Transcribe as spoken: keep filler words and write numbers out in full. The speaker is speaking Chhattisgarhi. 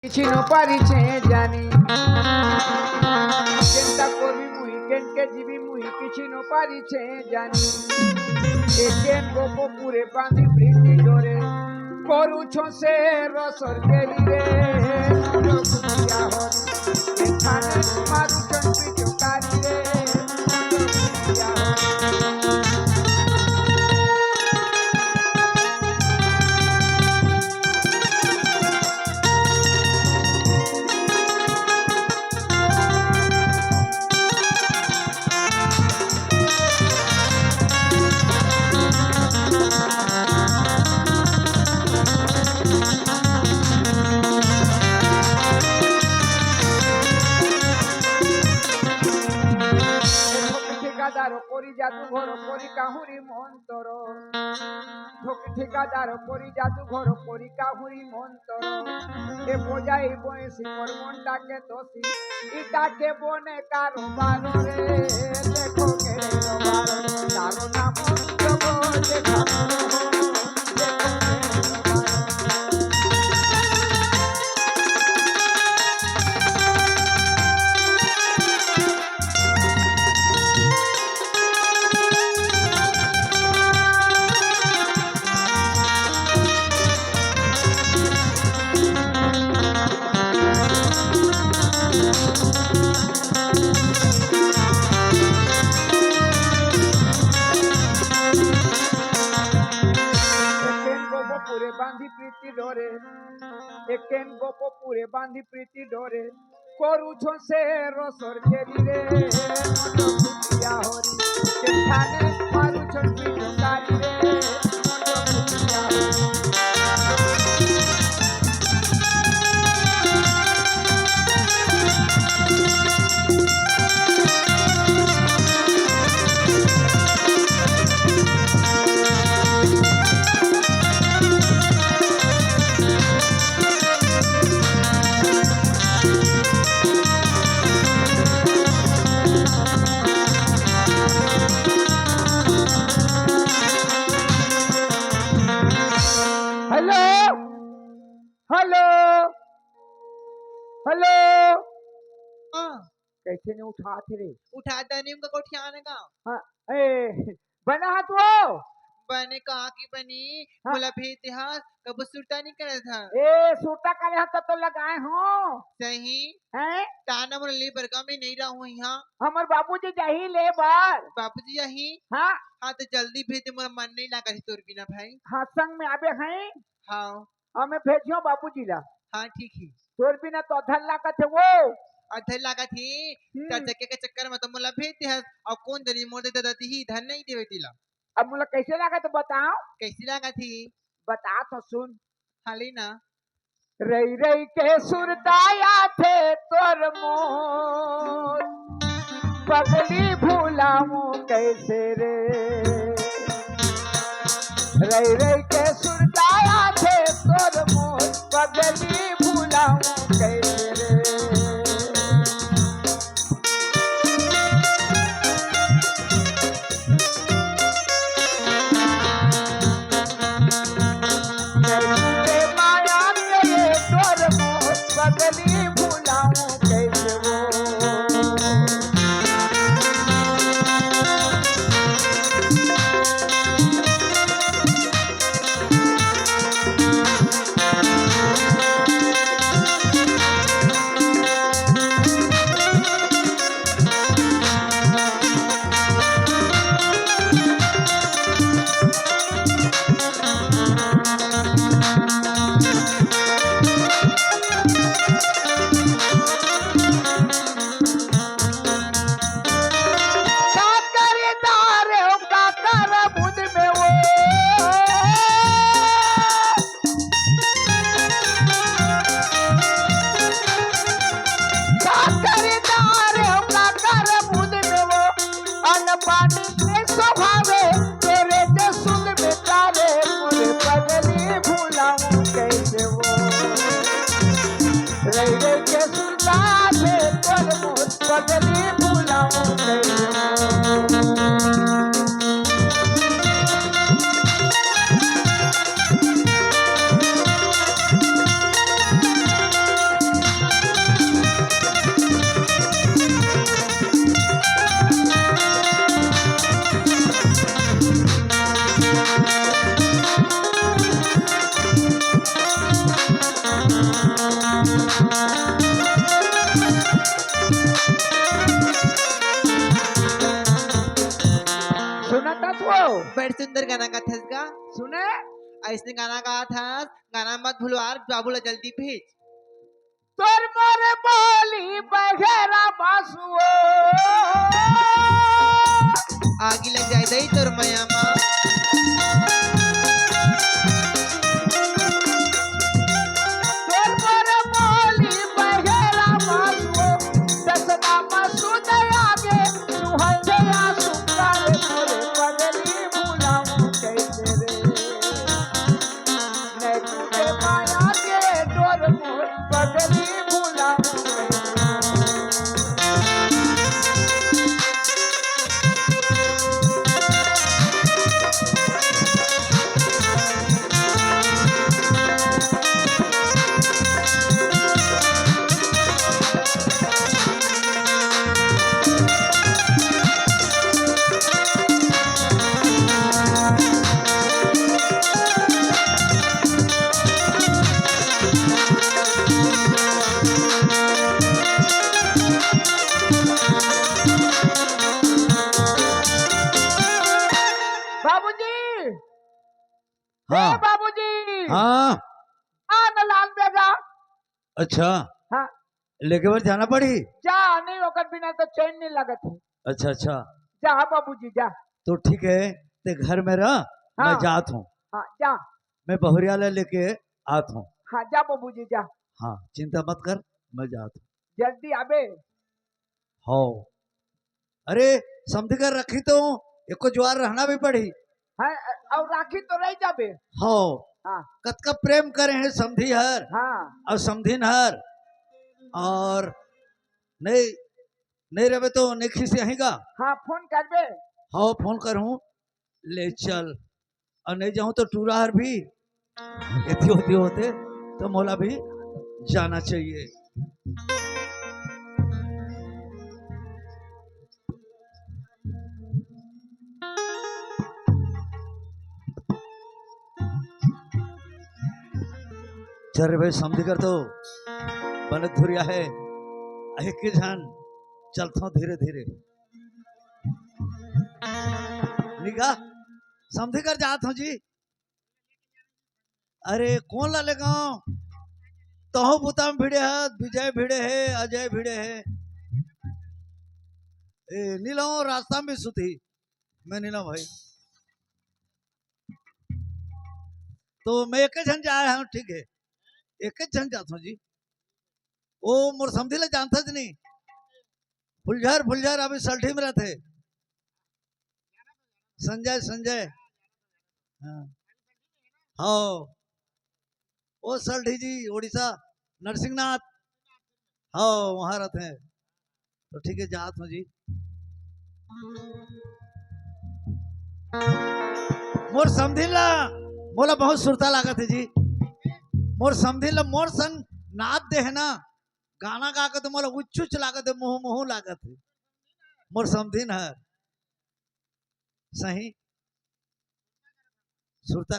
किछि नो पारिछे जानि। केनता कोरबि मुई, केनके जीबि मुई, किछि नो पारिछे जानि। ए केन गोपो पुरे बांधी प्रीति डोरे। करूछो से रसर केली रे, मोर कुटिया हरि। एठाने मारुछन पिचकारी रे। ठिकादार करी जादू घर करी काहुरी मंतर। ठोक ठिकादार करी जादू घर करी काहुरी मंतर। ए बजाई बंसी मोर मनटाके तोसी, इटाके बने कारोबार रे। देखो के रे कारोबार, तारो नाम जगो देखा एकेन गोपो पुरे बांधी प्रीति डोरे, एकेन गोपो पुरे बांधी प्रीति डोरे, करूछो से रसर केली रे, मोर कुटिया हरि, के ठाने मारुछो पिचकारी रे, मोर कुटिया हरि। Hello, hello, hello। हाँ। कइसे नइ उठात हे रे? उठात नहीं, उनका गोठियाने का। हाँ, ए, बने हस वो? बने कहाँ की बनी? हाँ। मोला भेज दे हस, कबो सुरता नइ करे हस। ए, सुरता करे हस त तो लगाए हों। सही। हैं? ताना मोला ले बर गा, मैं नइ रहूं इहाँ। हमर बाबूजी जाही ले बर। बाबूजी जाही? हाँ। हाँ, त जल्दी भेज दे, मोला मन नइ लागत हे तोर बिना भाई। हाँ, संग में आबे हैं। हाँ। हाँ, मैं भेजियो बाबूजी ला। हाँ, ठीक हे। तोर बिना तो अधर लागत हे वो। अधर लागत हे, हम्म। चार चक्के के चक्कर में तो मोला भेज दे हस, अउ कोन जनी मोर दे ददा दिही, धन नइ देवे तेला। अब मोला कइसे लागत हे बताओ? कइसे लागत हे? बता तो सुन। हाँ, ले ना। रई रई के सुरता आथे तोर मोर, पगली भुलाऊं कइसे रे। रई रई के सुरता आथे तोर मोर, पगली भुलाऊं कइसे रे। माया के तोर मोर पगली भुलाऊं कइसे वो। का करे तारे हो, का कर बुध में वो। का करे तारे हो, का कर बुध में वो। अन्न पानी के स्वभावे, तोरे जे सुध में तारे, मोरे पगली भुलाऊं कइसे वो। रई रई के सुरता आथे तोर मोर पगली भुलाऊं कइसे वो। सुनत हस वो? बड़ सुंदर गाना गाथस गा। सुने? अइसने गाना गाथस, गाना मत भुलवार, बाबू ला जल्दी भेज। तोर मोर बोली बघेरा बासुओ। आगी लग जाए दई तोर मया मा। तोर मोर बोली बघेरा बासुओ। दसना मा सुदया गे, सुहंजया सुंदर मोर पगली भुलाऊं कैसे रे। नैन के माया के डोर मोर पगली भुलाऊं। बाबूजी, हाँ। ए बाबूजी, हाँ। आ न लान बेगा। अच्छा। हाँ। लेके बर जाना पड़ी? जा, नहीं, ओकर बिना तो चैन नहीं लगत है। अच्छा, अच्छा। जा बाबूजी, जा। तो ठीक है, ते घर में रह, मैं हाँ। जात हूँ। हाँ, जा। मैं बहुरिया ले लेके आत हूँ। हाँ, जा बाबूजी, जा। हाँ, चिंता मत कर, मैं जात हूँ। जल्दी आबे। हो। अरे, समधी कर रखी तो एको जुआर रहना भी पड़ी। हाँ, अउ राखी तो रह जाबे। हो। हाँ। कतका प्रेम करे हैं समधी हर। हाँ। अउ समधिन हर। अउ नहीं, नहीं रहबे तो नहीं खिसियाही गा। हाँ, फोन करबे। हो, फोन करहूँ। ले चल। अउ नहीं जाहूँ तो टूरा हर भी एती ओती होथे, तो मोला भी जाना चाहिए। चल रे भाई, समधी कर तो बने धुरिया है, एक ही झन चलथों धीरे धीरे। निका, समधी कर जात हों जी। अरे, कोन ला लेगव? तहूँ बुता म भिड़े हस, विजय भिड़े हे, अजय भिड़े हे। ए, नी लव, रास्ता म भी सुतही। मैं नी लव भाई। तो मैं एके झन जाए हंव, ठीक है, एके झन जात हों जी। ओ मोर समधी ला जानथस नहीं, फुलझर, फुलझर अभी सलठी में रथे। संजय, संजय। हाँ। हाँ। ओ सलठी जी, उड़ीसा, नरसिंहनाथ। हाँ, वहाँ रथे। तो ठीक है, जात हों जी। मोर समधी ला, मोला बहुत सुरता लागत हे जी। मोर समधी ला मोर संग नाच दे हे ना, गाना गा के तो मोला उच्च उच्च लागत हे, मुँह मुँह लागत हे। मोर समधिन हर सही सुरता